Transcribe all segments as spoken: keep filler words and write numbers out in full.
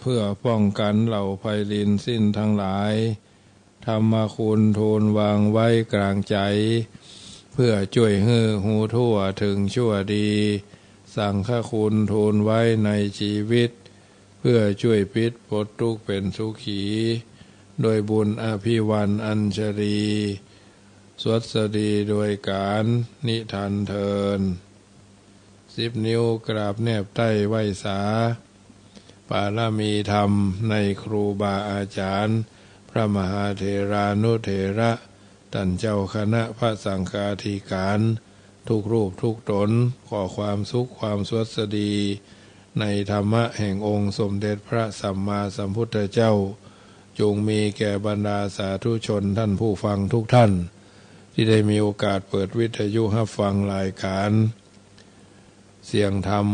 เพื่อป้องกันเหล่าภัยรินสิ้นทั้งหลาย ธรรมคุณทูลวางไว้กลางใจ๋ เพื่อจ้วยหื้อฮู้ทั่วเถิงชั่วดี สังฆคุณทูลไว้ในจีวิต เพื่อจ้วยปิดปลดตุ๊กข์เป๋นสุขี ด้วยบุญอภิวาทอัญชลี สวัสดีโดยการนิทานเทิน สิบนิ้วกราบแนบใต้ไหว้สา ปารมีธรรมในครูบาอาจ๋ารย์ พระมหาเถรานุเถระ ต้านเจ้าคณะพระสังฆาธิการ ทุกรูปทุกต๋น ขอความสุขความสวัสดี ในธรรมะแห่งองค์สมเด็จพระสัมมาสัมพุทธเจ้า จงมีแก่บรรดาสาธุชนต้านผู้ฟังทุกต้าน ตี้ได้มีโอกาสเปิดวิทยุฮับฟังรายก๋าน เสียงธรรม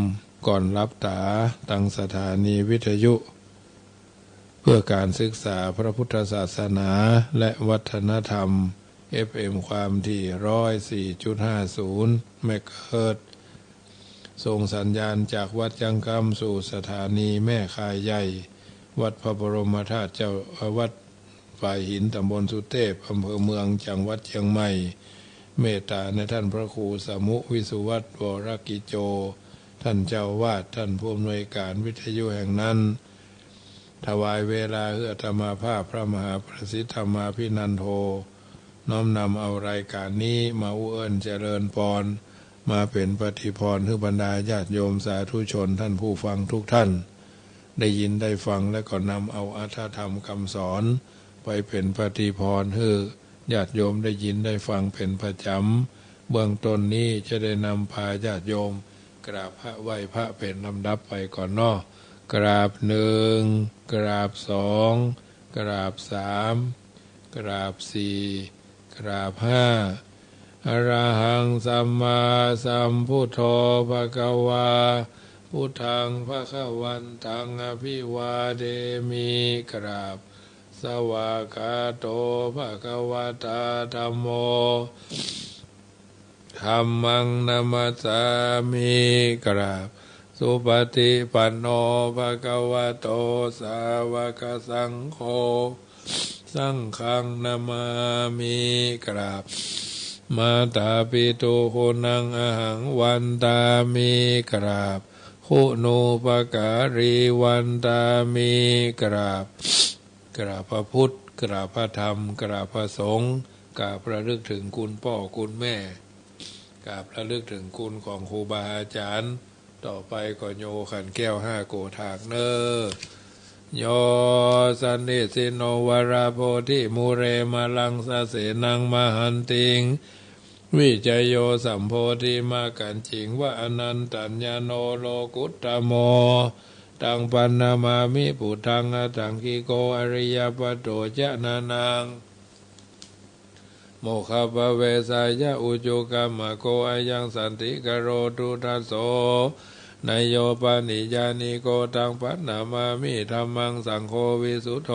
ก่อนหลับต๋า ตางสถานีวิทยุ เพื่อการศึกษาพระพุทธศาสนาและวัฒนธรรม เอฟเอ็ม ความถี่ ร้อยสี่จุดห้าศูนย์ เมกะเฮิรตซ์ ส่งสัญญาณจากวัดจั๊งกำสู่สถานีแม่ข่ายใหญ่ วัดพระบรมธาตุเจ้า เอ่อ วัด ฝายหิน ต๋ำบลสุเตพ อำเภอเมือง จังหวัดเจียงใหม่ เมตต๋าในต้านพระครูสมุ วิสุวัฒน์ วรกิจโจ ต้านเจ้าอาวาส ต้านผู้อำนวยก๋านวิทยุแห่งนั้น ถวายเวลาหื้ออาตมาภาพพระมหาประสิทธิ์ธรรมาภินันโท น้อมนำเอารายก๋านนี้มาอู้เอิ้นเจริญปอน มาเป๋นปฏิภรณ์หื้อบรรดาญาติโยมสาธุชนต้านผู้ฟังทุกต้าน ได้ยินได้ฟัง และก็นำเอาอรรถธรรมกำสอน ไปเป๋นปฏิภรณ์หื้อญาติโยมได้ยินได้ฟังเป๋นประจ๋ำ เบื้องต้นนี้จะได้นำพาญาติโยมกราบพระไหว้พระเป๋นลำดับไปก่อนเนาะ กราบหนึ่ง กราบสอง กราบสาม กราบสี่ กราบห้า อะระหังสัมมาสัมพุทโธ ภะคะวา พุทธัง ภะคะวันตัง อะภิวาเทมิ กราบ สวากขาโต ภะคะวะตา ธัมโม ธัมมัง นะมัสสามิ กราบ สุปฏิปันโน ภะคะวะโต สาวกสังโฆ สังฆัง นะมามิ กราบ มาตาปิตุกู๋นัง อะหัง วันตามิ กราบ คุณูปการี วันตามิ กราบ กราบพระพุทธ กราบพระธรรม กราบพระสงฆ์ กราบระลึกเถิงคุณป้อคุณแม่ กราบระลึกเถิงคุณของครูบาอาจ๋ารย์ ต่อไปก็โยขันแก้วห้าโกฏฐากเน่อ โย สันนิสินโน วะระโพธิมูเร มาลังสะเสนัง มหันติง วิชโย สัมโพธิมักขัญญิง วะ อนันตัญญาโณ โลกุตตโม ตัง ปันนามามิ ปุทธัง อัตถังคิโก อะริยปัตโต จะ นะนัง โมคคัพพะเวสสายะ อุจุกัมมะโก อะยัง สันติกะโร ทุทัสโส นะโย ปะหิญญาณิโก ตัง ปันนามามิ ธัมมัง สังโฆ วิสุทโธ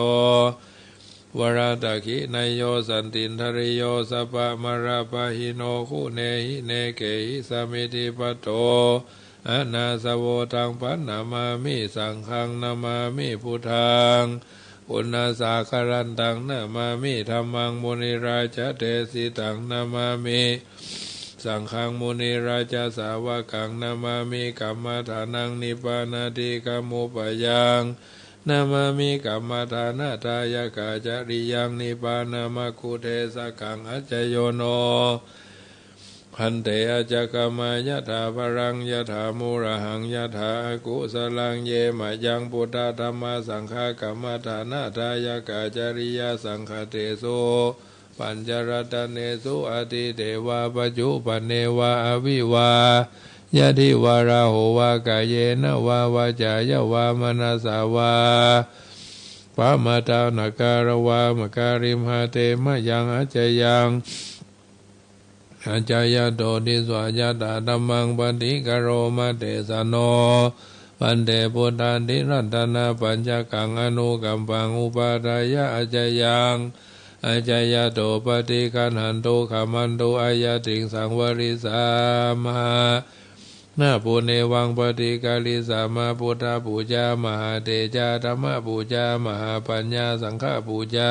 วะระตะขินะโย สันตินทะริโย สัพพะมะระปะหิโน คุเนหิเนเกหิ สะมิทธิปัตโต อะนาสะโว ตัง ปันนามามิ สังฆัง นะมามิ พุทธัง ปุณณะสาคะรันตัง นะมามิ ธัมมัง มุนิราชะเตสิตัง นะมามิ สังฆัง มุนิราชะสาวะกัง นะมามิ กัมมะฐานัง นิพพานาทิกะมุปปะยัง นะมามิ กัมมะฐานะทายะกะจริยัง นิพพานะมักคุเทสะกัง อัจจโยโน ภันเต อัจจะคะมะ ยะถา พะลัง ยะถา มูลหัง ยะถา อะกุสะลัง เย มะยัง ปุทธะ ธัมมะ สังฆะ กัมมะฐานะทายะกะจริยา สังฆะเตสุ ปัญจะรัตะเนสุ อะทิเตวะ ปัจจุปันเนวะ อะวิวา ยะทิวะ ราโหวะ กาเยนะวะ วาจายะวะ มะนะสสะวะ ปะมะทะนะ กะโรวะ มะกะริมหะเต มะยัง อัจจยัง อัจจยะโต ทิสสา ยะถา ธัมมัง ปะติกะโร มะเตสะโน ภันเต พุทธาธิรัตนะปัญจะกัง อะนุกัมปัง อุปาทายะ อัจจยัง อัจจยะโต ปะติกะหันตุ ขะมันตุ อะยะติง สังวะริสามะ นะ ปุณเณวัง ปะฏิการิสามะ พุทธปูจา มหาเตจา ธัมมปูจา มหาปัญญา สังฆปูจา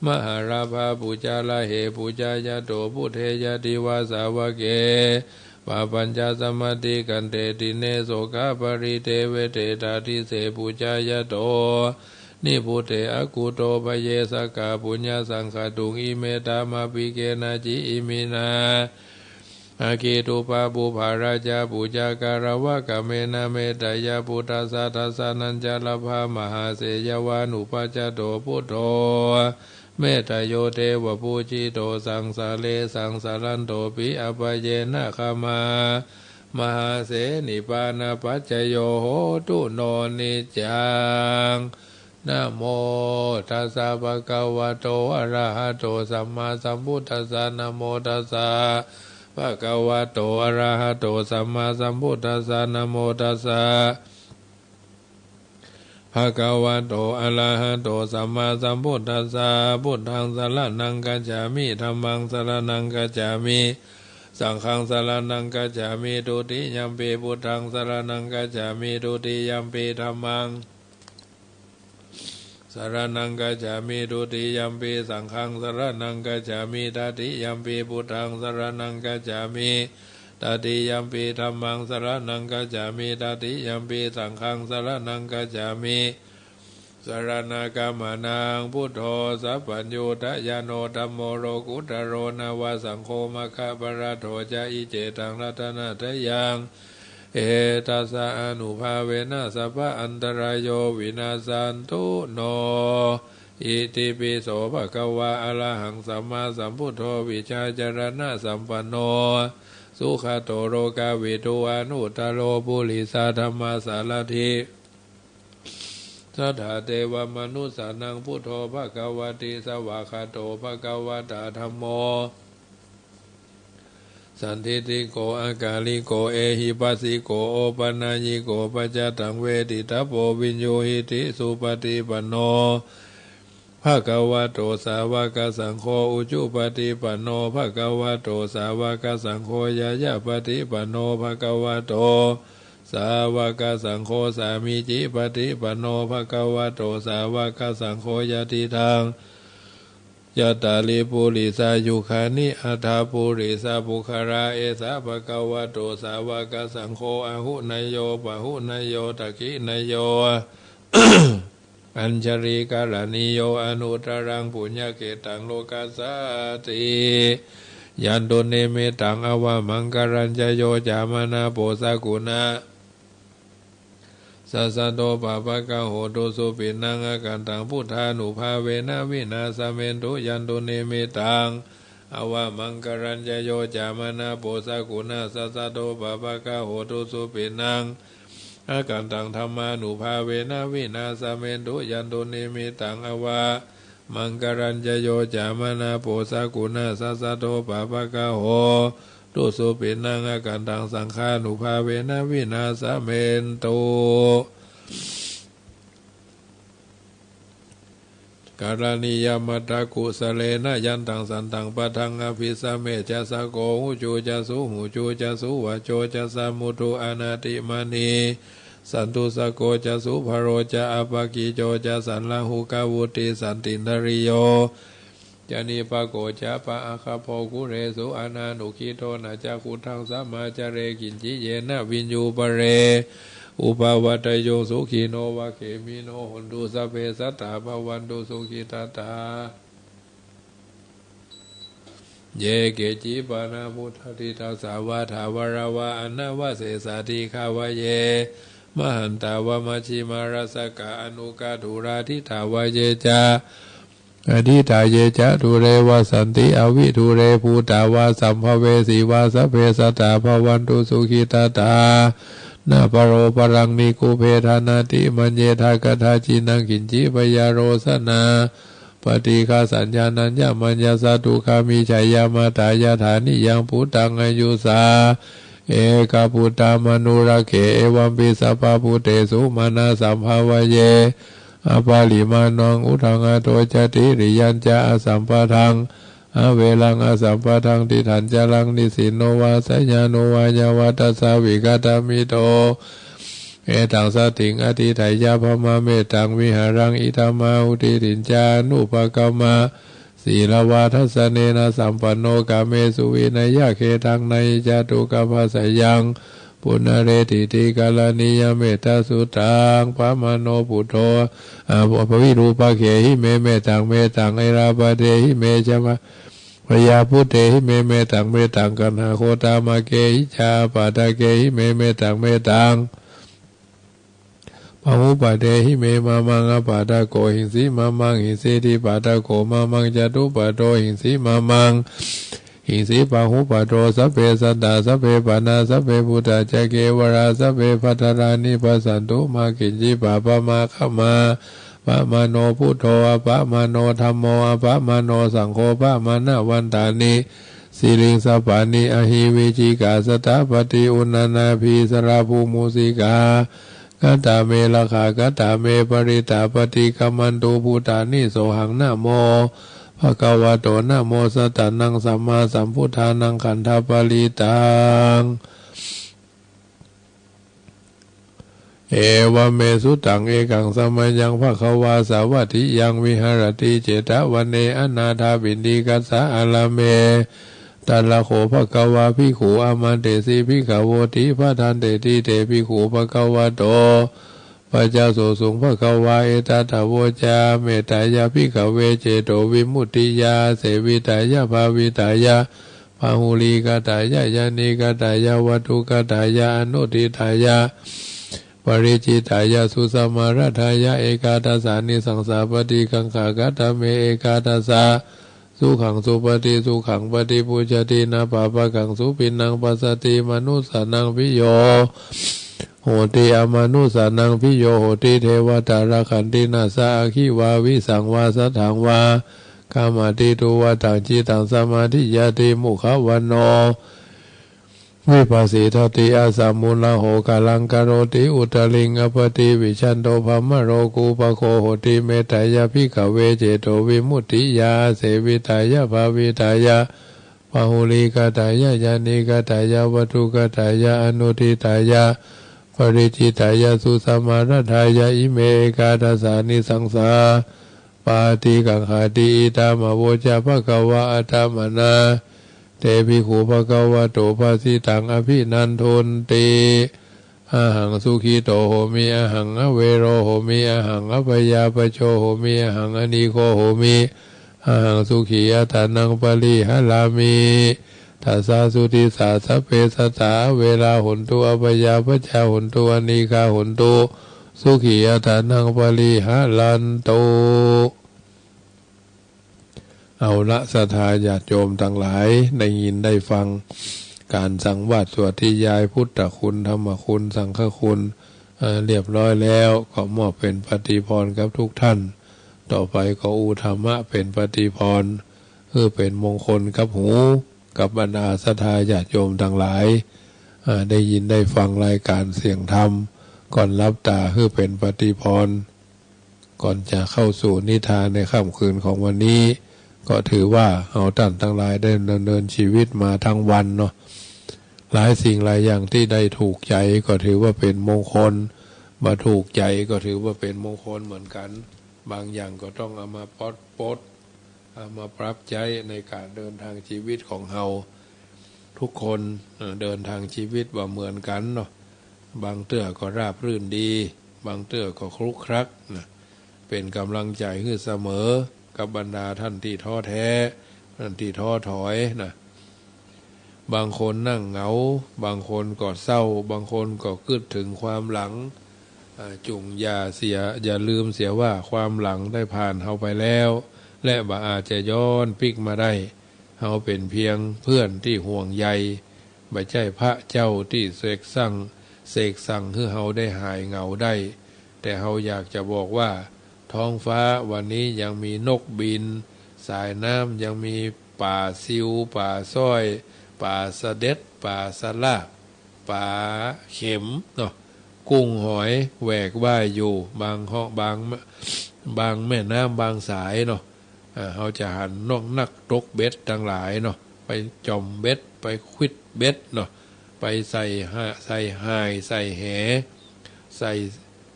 มหาลาภาปูจา ละเหปูจายะโต พุทเทยะ ทิวาสาวะเก ปะปัญจสมาติกันเต ติเณ โสกาปะริเตเวเต ตาทิเสปูจายะโต นิพพุเต อะกุโต ปะเยสะกะ ปุญญาสังขะตุง อิเม ตะมะปิ เกนะจิ อิมินา อะคคีตุปะปุพพะราชาปูจา กาละวะกะเมนะ เมตตะยะ ปุทธัสสะ ทัสสะนัญจะละภะ มหาเสยะวานุปัจจะโต พุทโธ เมตตะโย เตวะปูจิโต สังสาเรสังสารันโตปิ อะปะเยนะ ขะมา มหาเสนิปานะปัจจโย โหตุโน นิจจัง นะโมตัสสะ ภะคะวะโต อะระหะโต สัมมาสัมพุทธัสสะ นะโมตัสสะ ภะคะวะโต อะระหะโต สัมมาสัมพุทธัสสะ นะโมตัสสะ ภะคะวะโต อะระหะโต สัมมาสัมพุทธัสสะ พุทธังสะระณังกัจฉามิ ธัมมังสะระณังกัจฉามิ สังฆังสะระณังกัจฉามิ ทุติยัมปิ พุทธังสะระณังกัจฉามิ ทุติยัมปิ ธัมมัง สะระณังกัจฉามิ ทุติยัมปิ สังฆังสะระณังกัจฉามิ ตติยัมปิ พุทธังสะระณังกัจฉามิ ตติยัมปิ ธัมมังสะระณังกัจฉามิ ตติยัมปิ สังฆังสะระณังกัจฉามิ สะระณะกะมะนะ พุทโธ สัพพัญญูตะญาโณ ธัมโม โลกุตตะโร นะวะ สังโฆ มะคคะปะระโถ จะ อิเจตัง รัตนะตะยัง เอตัสสะ อานุภาเวนะ สัพพะอันตะราโย วินัสสันตุ โน อิติปิโส ภะคะวา อะระหัง สัมมาสัมพุทโธ วิชชาจะรณะสัมปันโน สุขะโต โลกะวิทู อนุตตะโร ปุริสะธัมมะสาระถี สัทธาเตวะมะนุสสานัง พุทโธ ภะคะวะติ สวากขาโต ภะคะวะตา ธัมโม สันทิฏฐิโก อะกาลิโก เอหิปัสสิโก โอปะนัยยิโก ปัจจะตัง เวทิตะโพ วินยูหิติ สุปะฏิปันโน ภะคะวะโต สาวะกะสังโฆ อุจุปะฏิปันโน ภะคะวะโต สาวะกะสังโฆ ญาญาปะฏิปันโน ภะคะวะโต สาวะกะสังโฆ สามีจิปะฏิปันโน ภะคะวะโต สาวะกะสังโฆ ญาติทัง จัตตาริ ปุริสายุคคานิ อัตถะ ปุริสะปุคคละ เอสะ ภะคะวะโต สาวะกะสังโฆ อาหุเนยโย ปะหุเนยโย ทักขิเนยโย อัญชลีกะระณีโย อนุตตะรัง ปุญญะเขตตัง โลกัสสาติ ยันตุนิมิตตัง อวะมังคะลัญจะ โย จามะนา โป สะกุณะ สัสสะโต ปะปะกะโหตุ สุปิณัง อะกันตัง พุทธานุภาเวนะ วินาสะเมนตุ ยันตุนิมิตตัง อวะมังคะลัญจะ โย จามะนา โป สะกุณะ สัสสะโต ปะปะกะโหตุ สุปิณัง อะกันตัง ธัมมานุภาเวนะ วินาสะเมนตุ ยันตุนิมิตตัง อวะ มังคะลัญจะ โย จามะนา โป สะกุณะ สัสสะโต ปะปะกะโหตุ สุปิณัง อะกันตัง สังฆานุภาเวนะ วินาสะเมนตุ กะระณียะมัตตะกุสะเลนะ ยันตัง สันตัง ปะทัง อะภิสะเมจะ สะโก หูจูจะ สุหูจูจะ สุวะโจจะ สะมุทุ อนาติมานี สันตุสะโกจะ สุภะโรจะ อะปะกิจโจจะ สัลลาหุกะวุตติ สันตินทะริโยจะ นิปะโกจะ ปะอะคะโภ กุเรสุ อะนานุกิโท นะจะขุดถัง สะมาจะเร กิญจิ เยนะ วิญญู ปะเร อุปะวัตตะยุง สุขิโน วะ เขมิโน โหนตุ สัพเพ สัตตา ภะวันตุ สุขิทัตตา เย เกจิ ปะนะ พุทธาทิฏฐัสสะ วะ ถาวะระวะ อะนะวะเสสะ ทีฆะวะ เย มะหันตะ วะ มัชฌิมา รัสสะกะ อะนุกะทุรา ดิฏฐะ วะ เย จะ อะดิฏฐะ เย จะ ทุเร วะสันติ อะวิทุเร ภูตะ วะ สัมภะเวสี วะ สัพเพ สัตตา ภะวันตุ สุขิทัตตา นะปะโรปะรัง นิคุปเพทะ นะติมัญเญทะ กะทะจินัง กิญจิ พยาโรสนา ปะฏิฆะสัญญา นัญญะมัญญะสะ ทุกขามิจฉา ยะมะตะ ยะถา นิยัง ปุตตัง อายุสา เอกะปุตตะ มะนุรักเข เอวัมปิ สัพพะภูเตสุ มานะ สัมภะวะเย อะปะริมาณัง อุทธัง อะโธ จะ ติริยัง จะ อะสัมปะทัง เวรังอสัมปทัง ทิฏฐัญจรังนิสสินโน วาสายานุวายาวะ ทัสสะวิกตมิตโต เมตตังสตถิงอธิฏฐายะ พระมะเมตตัง วิหารังอิทัมมาหุ ทิฏฐิญจานุปกัมมะ ศีลวะทัสสะเนนะสัมปันโน กาเมสุวินัยยะ เขตัง นะหิ จะตุกะปัสสะยัง ปุนะเรติติ กะรณียะเมตตาสุตตัง ปะมะโน ปุตโธ อะ ปะวิรูปะเขหิเม เมตตัง เมตตัง เอราปะเทหิเม ชะมะ พยาปุตเตหิเม เมตตัง เมตตัง กัณหะโคตามะเกหิจา อาปาทะเกหิเม เมตตัง เมตตัง ปะหุปะเทหิเม มะมัง อาปาทะโก หิงสิ มะมัง หิงสีทิปาทะโก มะมัง จะตุปาโท หิงสิ มะมัง หิงสีปะหุปาโท สัพเพสัตตา สัพเพปาณา สัพเพภูตา จะเกวะรา สัพเพภัตตารานิ ปัสสันตุ มะกิญจิ ปะปะมา ขะมา ปะมะโน พุทโธ อะปะมะโน ธัมโม อะปะมะโน สังโฆ ปะมะนะวันตานิ สิริง สัพพานิ อะหิ วิจิกา สะตะปะติ อุณะนาภี สะระภู มูสิกา ขัตตาเม รักขา ขัตตาเม ปะริตตา ปะติกขัมมันตุ ภูตานิ โสหัง นะโม ภะคะวะโต นะโม สัตตานัง สัมมาสัมพุทธานัง ขันธปะริตตัง เอวะเม สุตัง เอกัง สะมะยัง ภะคะวา สาวัตถิยัง วิหะระติ เจตะวะเน อะนาถะปิณฑิกัสสะ อารามเม ตะระโข ภะคะวา ภิกขุ อามันเตสิ ภิกขะโวติ ภัทธันเตติ เต ภิกขุ ภะคะวะโต ปัจจโสสุง ภะคะวา เอตัตถะโวจา เมตตายะ ภิกขะเว เจโตวิมุตติยา อาเสวิตายะ ภาวิตายะ บาหุลีกตายะ ญาณิกตายะ วัตถุกตายะ อนุตถิตายะ ปะริจฉิตายะ สุสะมารัตถายะ เอกาทัสสานิสังสา ปะติกังขา ขัตตาเม เอกาทัสสะ สุขัง สุปะติสุขัง ปะติปุจจติ นะปะปะกัง สุปิณณัง ปัสสะติ มะนุสสานัง ภิโย โหติ อะมะนุสสานัง ภิโย โหติ เทวะตา รักขันติ นะสะ อะขิวา วิสังวา สัตถังวา ขะมาติ ตุวะตัง จิตตัง สะมาธิยาติ มุขะวัณโณ วิภัสสิทาติ อะสะมุละโห กะลัง กะโรติ อุตตริง อัปปะติ วิชชันโต พะมะโรกูปะโค โหติ เมตตายะ ภิกขะเว เจโตวิมุตติยา อาเสวิตายะ ภาวิตายะ บาหุลีกตายะ ญาณิกตายะ วัตถุกตายะ อนุตถิตายะ ปะริจฉิตายะ สุสะมารัตถายะ อิเม เอกาทัสสานิสังสา ปะติกังขาติ อิทัง อะโวจะ ภะคะวา อะตะมะนา เต ภิกขุ ภะคะวะโต ภาสิตัง อะภินันทุนติ อะหัง สุขิโต โหมิ อะหัง อะเวโร โหมิ อะหัง อะพยาปะโจ โหมิ อะหัง อะนีโค โหมิ อะหัง สุขีอัตตานัง ปะริหะรามิ ทัสสา สุทิสสา สัพเพ สัตตา อะเวรา โหนตุ อะพยาปะจา โหนตุ อะนีฆา โหนตุ สุขีอัตตานัง ปะริหะรันตุ เอาละ ศรัทธาญาติโยมตังหลาย ได้ยินได้ฟังก๋านสังวาสสวดนิยาย พุทธคุณ ธรรมคุณ สังฆคุณ เอ่อ เรียบร้อยแล้ว ก็มอบเป๋นปฏิภรณ์กับทุกท่าน ต่อไปก็อู้ธรรมะเป๋นปฏิภรณ์ หื้อเป๋นมงคลกับหู กับบรรดาศรัทธาญาติโยมตังหลาย เอ่อ ได้ยินได้ฟังรายก๋านเสียงธรรม ก่อนหลับต๋าหื้อเป๋นปฏิภรณ์ ก่อนจะเข้าสู่นิทานในค่ำคืนของวันนี้ ก็ถือว่าเฮาต้านตังหลายได้ดำเนินชีวิตมาทั้งวันเนาะ หลายสิ่งหลายอย่างตี้ได้ถูกใจ๋ก็ถือว่าเป๋นมงคล บ่ถูกใจ๋ก็ถือว่าเป๋นมงคลเหมือนกั๋น บางอย่างก็ต้องเอามาปด ปด เอามาปรับใจ๊ในก๋านเดินทางชีวิตของเฮา ทุกคน เอ่อ เดินทางชีวิตบ่เหมือนกั๋นเนาะ บางเตื้อก็ราบรื่นดี บางเตื้อก็ครุขระนะ เป๋นก๋ำลังใจ๋หื้อเสมอ กับบรรดาต้านตี้ท้อแท้ ต้านตี้ท้อถอยนะ บางคนนั่งเหงา บางคนก็เศร้า บางคนก็กึ๊ดเถิงความหลัง อ่า จุ่งอย่าเสีย อย่าลืมเสียว่าความหลังได้ผ่านเฮาไปแล้ว และบ่อาจจะย้อนปิ๊กมาได้ เฮาเป๋นเพียงเพื่อนตี้ห่วงใย บ่ใจ้พระเจ้าตี้เสกสั่ง เสกสั่งหื้อเฮาได้หายเหงาได้ แต่เฮาอยากจะบอกว่า ท้องฟ้าวันนี้ยังมีนกบิน สายน้ำยังมีป๋าซิว ป๋าสร้อย ป๋าสะเด็ด ป๋าสะลาก ป๋าเข็มเนาะ กุ้งหอยแหวกว่ายอยู่ บางเหาะ บาง บางแม่น้ำ บางสายเนาะ อ่า เฮาจะหันน้องนักตกเบ็ดตังหลายเนาะ ไปจ่อมเบ็ด ไปขวิดเบ็ดเนาะ ไปใส่ห่า ใส่ห่าย ใส่แห ใส่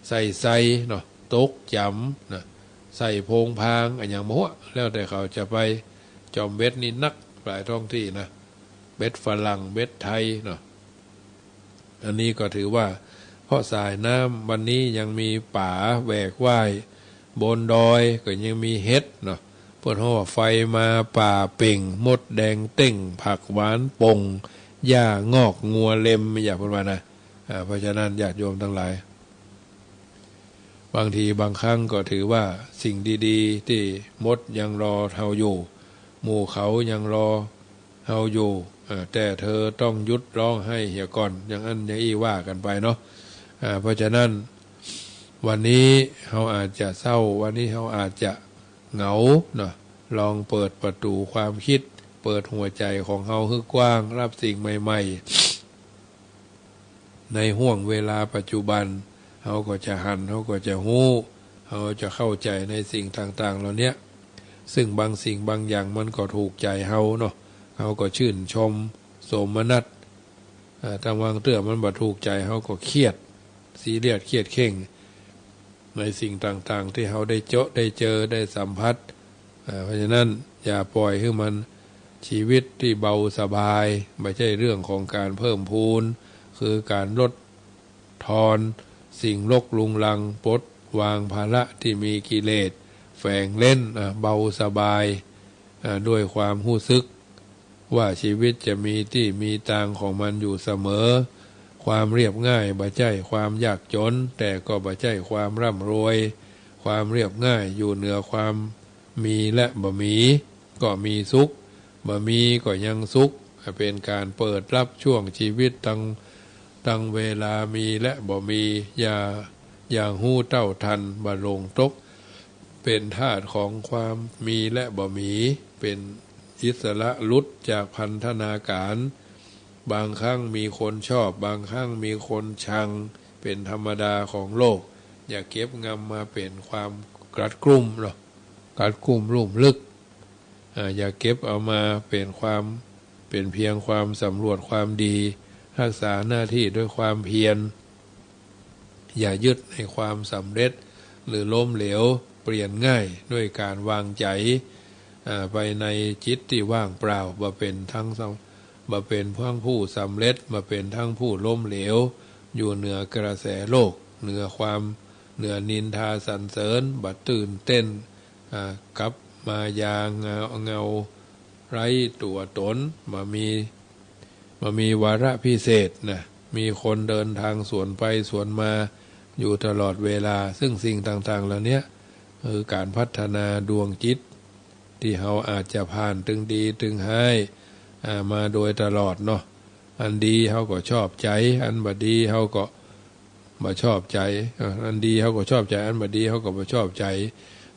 ใส่ไซเนาะ ตกจ๋ำนะ ใส่โพงพาง อะหยังบ่ฮู้ แล้วแต่เขาจะไป จ่อมเบ็ดนี่นักหลายท้องตี้นะ เบ็ดฝรั่ง เบ็ดไทยเนาะ อันนี้ก็ถือว่า เพราะสายน้ำวันนี้ยังมีป๋าแหวกว่าย บนดอยก็ยังมีเห็ดเนาะ เปิ้นฮ้องว่าไฟมาป่าเป่ง มดแดงเต้ง ผักหวานป่ง หญ้างอกงัวเล็ม อย่างเปิ้นว่านะ อ่า เพราะฉะนั้นญาติโยมตังหลาย บางทีบางครั้งก็ถือว่าสิ่งดีๆ ตี้มดยังรอเฮาอยู่ หมู่เขายังรอเฮาอยู่ เอ่อ แต่เธอต้องหยุดร้องไห้เหียก่อน อย่างอั้นอย่างอี้ว่ากั๋นไปเนาะ อ่า เพราะฉะนั้น วันนี้เฮาอาจจะเศร้า วันนี้เฮาอาจจะเหงาเนาะ ลองเปิดประตู๋ความกึ๊ด เปิดหัวใจ๋ของเฮาหื้อกว้าง ฮับสิ่งใหม่ๆ ในห้วงเวลาปัจจุบัน เฮาก็จะหัน เฮาก็จะฮู้ เฮาจะเข้าใจ๋ในสิ่งต่างๆ เหล่าเนี้ย ซึ่งบางสิ่งบางอย่างมันก็ถูกใจ๋เฮาเนาะ เฮาก็ชื่นชม โสมนัส อ่า แต่บางเตื้อมันบ่ถูกใจ๋ เฮาก็เครียด ซีเรียส เครียดเคร่ง ในสิ่งต่างๆ ตี้เฮาได้เจาะ ได้เจอ ได้สัมผัส อ่า เพราะฉะนั้นอย่าปล่อยหื้อมัน ชีวิตตี้เบาสบาย บ่ใจ้เรื่องของก๋านเพิ่มพูน คือก๋านลดทอนสิ่งรกรุงรัง ปลดวางภาระตี้มีกิเลสแฝงเร้น อ่า เบาสบาย อ่า ด้วยความฮู้สึก ว่าชีวิตจะมีตี้มีตางของมันอยู่เสมอ ความเรียบง่ายบ่ใจ้ความยากจ๋น แต่ก็บ่ใจ้ความร่ำรวย ความเรียบง่ายอยู่เหนือความมีและบ่มี ก็มีสุข บ่มีก็ยังสุข เป๋นก๋านเปิดฮับช่วงชีวิตตัง ตังเวลามีและบ่มี อย่า อย่างฮู้เต้าตัน บ่หลงตก เป๋นทาสของความมีและบ่มี เป๋นอิสระหลุดจากพันธนาก๋าน บางครั้งมีคนชอบ บางครั้งมีคนชัง เป๋นธรรมดาของโลก อย่าเก็บงำมาเป๋นความกลัดกลุ้มเนาะ กลัดกลุ้มลุ่มลึก อ่า อย่าเก็บเอามาเป๋นความ เป๋นเพียงความสำรวจความดี ฮักษาหน้าตี้ด้วยความเพียร อย่ายึดในความสำเร็จหรือล้มเหลว เปลี่ยนง่ายด้วยก๋านวางใจ๋ อ่า ไปในจิตตี้ว่างเปล่า บ่เป๋นทั้งสอง บ่เป๋นทั้งผู้สำเร็จ บ่เป๋นทั้งผู้ล้มเหลว อยู่เหนือกระแสโลก เหนือความ เหนือนินทาสรรเสริญ บ่ตื่นเต้น อ่า กับมายาเงา เงาไร้ตั๋วต๋น บ่มี บ่มีวาระพิเศษนะ มีคนเดินทางสวนไปสวนมาอยู่ตลอดเวลา ซึ่งสิ่งต่างๆ เหล่าเนี้ย คือก๋านพัฒนาดวงจิต ตี้เฮาอาจจะผ่านตึงดีตึงฮ้าย อ่า มาโดยตลอดเนาะ อันดีเฮาก็ชอบใจ๋ อันบ่ดีเฮาก็ บ่ชอบใจ๋ อ่า อันดีเฮาก็ชอบใจ๋ อันบ่ดีเฮาก็บ่ชอบใจ๋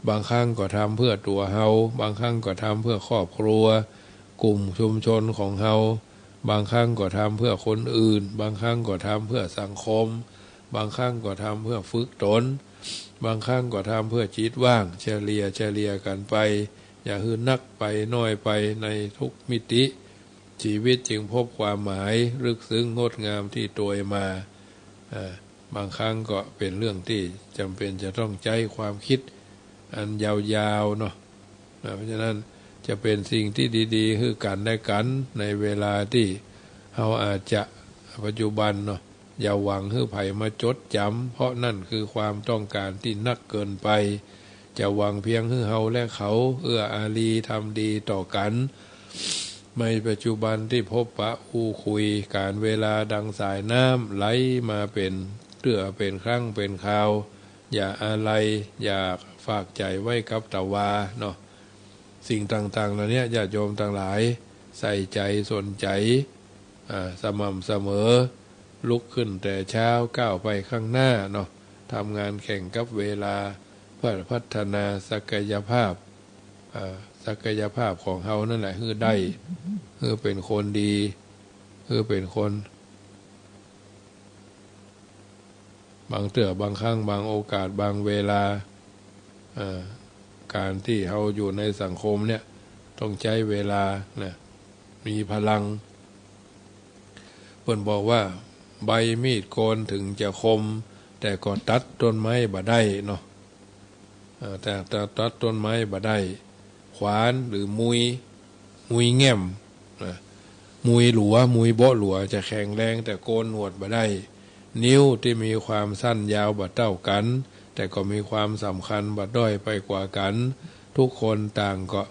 บางครั้งก็ทำเพื่อตั๋วเฮา บางครั้งก็ทำเพื่อครอบครัว กลุ่มชุมชนของเฮา บางครั้งก็ทำเพื่อคนอื่น บางครั้งก็ทำเพื่อสังคม บางครั้งก็ทำเพื่อฝึกต๋น บางครั้งก็ทำเพื่อจิตว่าง เฉลี่ย เฉลี่ยกั๋นไป อย่าหื้อนักไปน้อยไปในทุกมิติ ชีวิตจึงพบความหมายลึกซึ้งงดงามตี้ตวยมา อ่า บางครั้งก็เป๋นเรื่องตี้จ๋ำเป๋นจะต้องใจ๊ความกึ๊ดอันยาวๆ เนาะ นะ เพราะฉะนั้นจะเป๋นสิ่งตี้ดีๆ หื้อกั๋นและกั๋นในเวลาตี้เฮาอาจจะ ปัจจุบันเนาะ อย่าหวังหื้อใผมาจดจ๋ำ เพราะนั่นคือความต้องก๋านตี้นักเกินไป จะหวังเพียงหื้อเฮาและเขาเอื้ออารีทำดีต่อกั๋น ในปัจจุบันตี้พบปะอู้คุย ก๋านเวลาดังสายน้ำไหลมาเป๋นเตื้อเป๋นครั้งเป๋นคราว อย่าอาลัย อย่าฝากใจ๋ไว้กับตะวาเนาะ สิ่งต่างๆ เหล่าเนี้ย ญาติโยมตังหลาย ใส่ใจ๋ สนใจ๋ อ่า สม่ำเสมอ ลุกขึ้นแต่เช้า ก้าวไปข้างหน้าเนาะ ทำงานแข่งกับเวลา เพื่อพัฒนาศักยภาพ อ่า ศักยภาพของเฮานั่นแหละ หื้อได้ หื้อเป๋นคนดี หื้อเป๋นคน บางเตื้อ บางครั้ง บางโอกาส บางเวลา อ่า การตี้เฮาอยู่ในสังคมเนี่ยต้องใจ๊เวลานะ มีพลัง เปิ้นบอกว่า ใบมีดโกนถึงจะคม แต่ก็ตัดต้นไม้บ่ได้เนาะ เอ่อ แต่ แต่ตัดต้นไม้บ่ได้ ขวานหรือมุย มุยแง่มนะ มุยหลัว มุยเบาะหลัวจะแข็งแรง แต่โกนหนวดบ่ได้ นิ้วตี้มีความสั้นยาวบ่เต้ากั๋น แต่ก็มีความสำคัญบ่ด้อยไปกว่ากั๋น ทุกคนต่างก็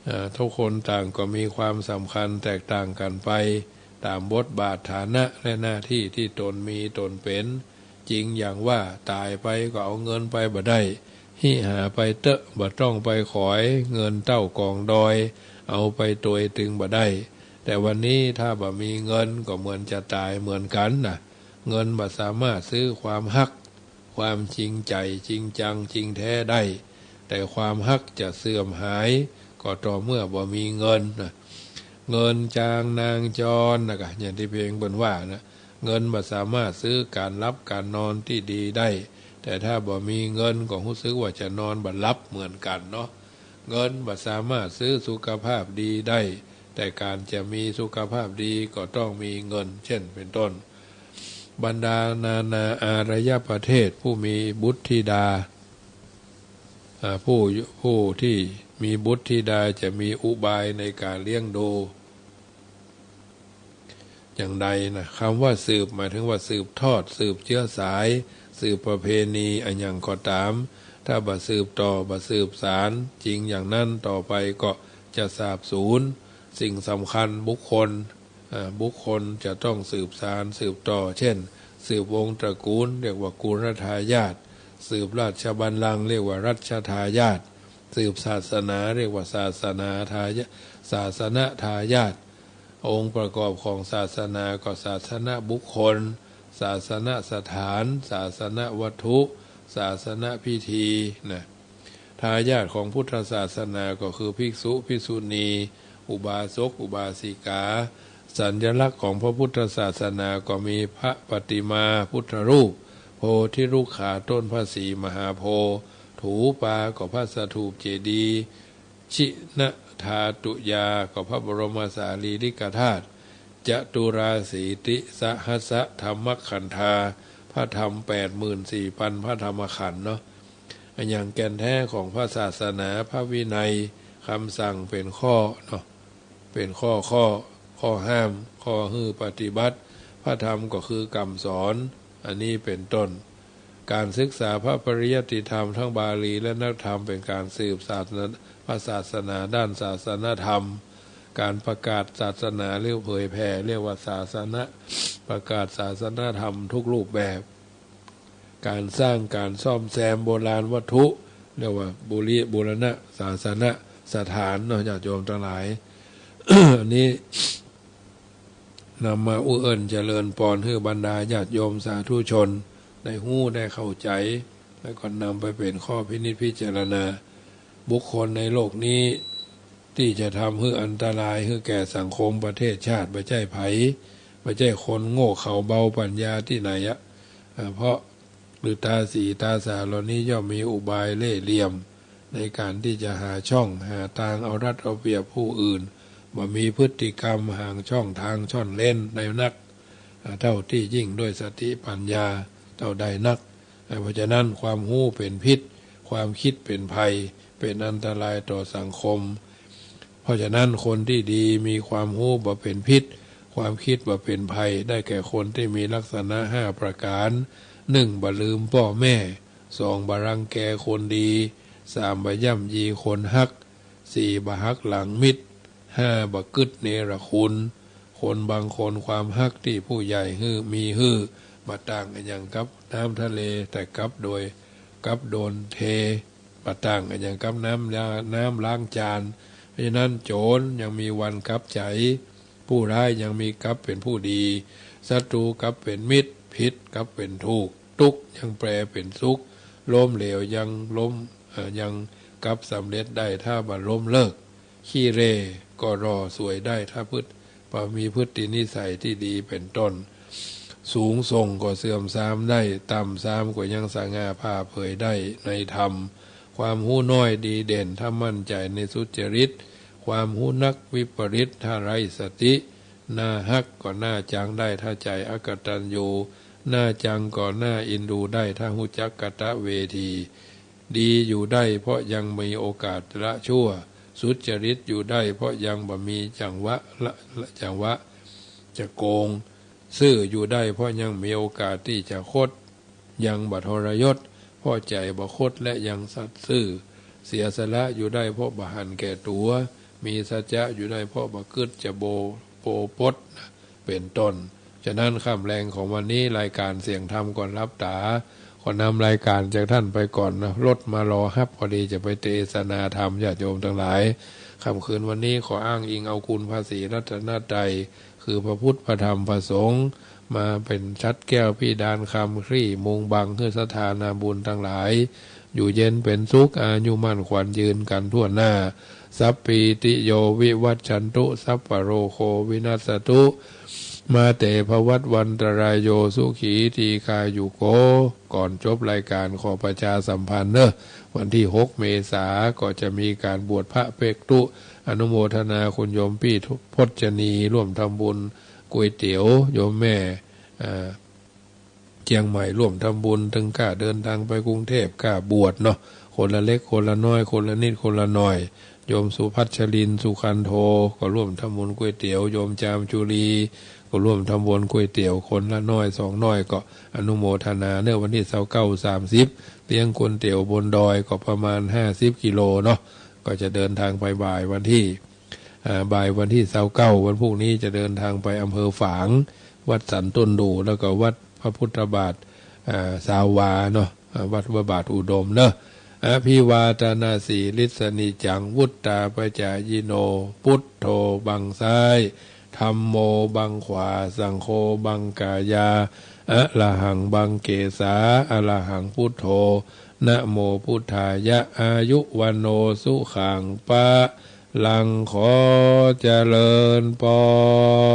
เอ่อ ทุกคนต่างก็มีความสำคัญแตกต่างกั๋นไป ต๋ามบทบาทฐานะและหน้าตี้ตี้ตนมีตนเป๋น จริงอย่างว่าต๋ายไปก็เอาเงินไปบ่ได้ หิหาไปเต๊อะ บ่ต้องไปขอย เงินเต้ากองดอย เอาไปตวยตึงบ่ได้ แต่วันนี้ถ้าบ่มีเงินก็เหมือนจะต๋ายเหมือนกั๋นนะ เงินบ่สามารถซื้อความฮัก ความจริงใจ๋ จริงจัง จริงแท้ได้ แต่ความฮักจะเสื่อมหาย ก็ต่อเมื่อบ่มีเงินนะ เงินจางนางจรนะกะ อย่างตี้เพลงเปิ้นว่านะ เงินบ่สามารถซื้อก๋านหลับก๋านนอนตี้ดีได้ แต่ถ้าบ่มีเงินก็ฮู้สึกว่าจะนอนบ่หลับเหมือนกั๋นเนาะ เงินบ่สามารถซื้อสุขภาพดีได้ แต่ก๋านจะมีสุขภาพดีก็ต้องมีเงิน เช่นเป็นต้น บรรดานานาอารยประเทศผู้มีบุตรธิดา อ่า ผู้ ผู้ตี้มีบุตรธิดาจะมีอุบายในก๋านเลี้ยงดู อย่างใดนะ กำว่าสืบหมายเถิงว่าสืบทอด สืบเจื๊อสาย สืบประเพณีอะหยังก็ต๋าม ถ้าบ่สืบต่อ บ่สืบสาน จริงอย่างนั้นต่อไปก็จะสาบสูญ สิ่งสำคัญบุคคล อ่า บุคคลจะต้องสืบสาน สืบต่อ เช่น สืบวงศ์ตระกูล เรียกว่ากุลทายาท สืบราชบัลลังก์ เรียกว่ารัชทายาท สืบศาสนา เรียกว่าศาสนาทายา ศาสนทายาท องค์ประกอบของศาสนาก็ศาสนบุคคล ศาสนสถาน ศาสนวัตถุ ศาสนพิธีนะ ทายาทของพุทธศาสนาก็คือภิกษุ ภิกษุณี อุบาสก อุบาสิกา สัญลักษณ์ของพระพุทธศาสนาก็มีพระปฏิมาพุทธรูป โพธิรุกขา ต้นพระศรีมหาโพธิ์ ถูปาก็พระสถูปเจดีย์ ชินธาตุยาก็พระบรมสารีริกธาตุ จตุราสีติสหัสสธรรมขันธา พระธรรมแปดหมื่นสี่พันพระธรรมขันธ์เนาะ อะหยังแก่นแท้ของพระศาสนา พระวินัย กำสั่งเป๋นข้อเนาะ เป๋นข้อ ข้อ ข้อห้าม ข้อหื้อปฏิบัติ พระธรรมก็คือกำสอน อันนี้เป๋นต้น ก๋านศึกษาพระปริยัติธรรมทั้งบาลีและนักธรรมเป๋นก๋านสืบศาสนา พระศาสนาด้านศาสนธรรม ก๋านประกาศศาสนาหรือเผยแผ่เรียกว่าศาสน ประกาศศาสนธรรมทุกรูปแบบ ก๋านสร้างก๋านซ่อมแซมโบราณวัตถุ เรียกว่าบุริ บูรณะศาสนสถานเนาะ ญาติโยมตังหลาย อันนี้นำมาอุเอิ้นเจริญปอนหื้อบรรดาญาติโยมสาธุชนได้ฮู้ได้เข้าใจ๋ แล้วก็นำไปเป๋นข้อพินิจพิจารณา บุคคลในโลกนี้ ตี้จะทำหื้ออันตรายหื้อแก่สังคมประเทศชาติบ่ใจ้ใผ บ่ใจ้คนโง่เขลาเบาปั๋ญญาตี้ไหนอะ อ่า เพราะฤๅตาสีตาสาเหล่านี้ย่อมมีอุบายเล่ห์เหลี่ยม ในก๋านตี้จะหาช่องหาตางเอารัดเอาเปรียบผู้อื่น บ่มีพฤติกรรมหาช่องตางซ่อนเล้นได้นัก อ่า เต้าตี้ยิ่งด้วยสติปั๋ญญาเต้าใดนัก อ่า เพราะฉะนั้นความฮู้เป๋นพิษ ความคิดเป๋นภัย เป๋นอันตรายต่อสังคม เพราะฉะนั้นคนตี้ดีมีความฮู้บ่เป๋นพิษ ความคิดบ่เป๋นภัย ได้แก่คนตี้มีลักษณะห้าประก๋าน หนึ่ง บ่ลืมป้อแม่ สอง บ่รังแกคนดี สาม บ่ย่ำยีคนฮัก สี่ บ่หักหลังมิตร ห้า บ่กึ๊ดเนรคุณ คนบางคนความฮักตี้ผู้ใหญ่หื้อ มีหื้อ บ่ต่างอะหยังกับน้ำทะเล แต่กับโดย กับโดนเท บ่ต่างอะหยังกับน้ำล้าง น้ำล้างจาน เพราะฉะนั้นโจ๋รยังมีวันกลับใจ๋ ผู้ร้ายยังมีกลับเป๋นผู้ดี ศัตรูกลับเป๋นมิตร ผิดกลับเป๋นถูก ตุ๊กข์ยังแปลเป๋นสุข ล้มเหลวยังล้ม เอ่อ ยังกลับสำเร็จได้ถ้าบ่ล้มเลิก ขี้เหร่ก็หล่อสวยได้ถ้าพฤติ บ่มีพฤตินิสัยตี้ดีเป๋นต้น สูงส่งก็เสื่อมทรามได้ ต่ำทรามก็ยังสง่าผ่าเผยได้ในธรรม ความฮู้น้อยดีเด่นถ้ามั่นใจ๋ในสุจริต ความฮู้นักวิปริตถ้าไร้สติ น่าฮักก็น่าจังได้ถ้าใจ๋อกตัญญู น่าจังก็น่าเอ็นดูได้ถ้าฮู้จักกตเวที ดีอยู่ได้เพราะยังมีโอกาสละชั่ว สุจริตอยู่ได้เพราะยังบ่มีจังหวะละ ละจังหวะจะโกง ซื่ออยู่ได้เพราะยังมีโอกาสตี้จะคด ยังบ่ทรยศ เพราะใจ๋บ่คดและยังสัตย์ซื่อ เสียสละอยู่ได้เพราะบ่หันแก่ตั๋ว มีสัจจะอยู่ได้เพราะบ่กึ๊ดจะโบ โปปด เป๋นต้น ฉะนั้นค่ำแลงของวันนี้รายก๋านเสียงธรรมก่อนหลับต๋า ขอนำรายก๋านจากต้านไปก่อนนะ รถมารอฮับพอดีจะไปเตสนาธรรม ญาติโยมตังหลาย ค่ำคืนวันนี้ขออ้างอิงเอาคุณพระศรีรัตนตรัย คือพระพุทธ พระธรรม พระสงฆ์ มาเป๋นฉัตรแก้วพิดานคำ คลี่มุงบังหื้อศรัทธานาบุญตังหลาย อยู่เย็นเป๋นสุข อายุมั่นขวัญยืนกั๋นทั่วหน้า สัพพีติโยวิวัชชันตุ สัพพะโรโควินัสสตุ มาเตภวัตวันตรายโย สุขีทีฆายุโก ก่อนจบรายก๋านขอประชาสัมพันธ์เนอะ วันตี้หกเมษาก็จะมีก๋านบวชพระเภกตุ๊ อนุโมทนาคุณโยมปี้พจนี ร่วมทำบุญก๋วยเตี๋ยว โยมแม่ อ่า เจียงใหม่ร่วมทำบุญ ตึงกล้าเดินทางไปกรุงเทพฯ กล้าบวชเนาะ คนละเล็กคนละน้อย คนละนิดคนละหน่อย โยมสุพัชรินทร์ สุคันโท ก็ร่วมทำบุญก๋วยเตี๋ยว โยมจามจุลี ก็ร่วมทำบุญก๋วยเตี๋ยว คนละน้อยสองน้อย ก็อนุโมทนาเนอะ วันตี้ซาวเก้า สามสิบ เลี้ยงก๋วยเตี๋ยวบนดอย ก็ประมาณห้าสิบกิโลเนาะ ก็จะเดินทางไปบ่ายวันตี้ อ่า บ่ายวันตี้ซาวเก้า วันพรุ่งนี้จะเดินทางไปอำเภอฝาง วัดสันต้นดู่ แล้วก็วัดพระพุทธบาท อ่า สาวาเนาะ อ่า วัดพระบาทอุดมเนาะ อภิวาทนาสีลิสนิจจัง วุตตาปจายิโน พุทโธบังซ้าย ธัมโมบังขวา สังโฆบังกายา อะระหังบังเกสา อะระหังพุทโธ นะโมพุทธายะ อายุวัณโณสุขังพะลัง ขอเจริญพร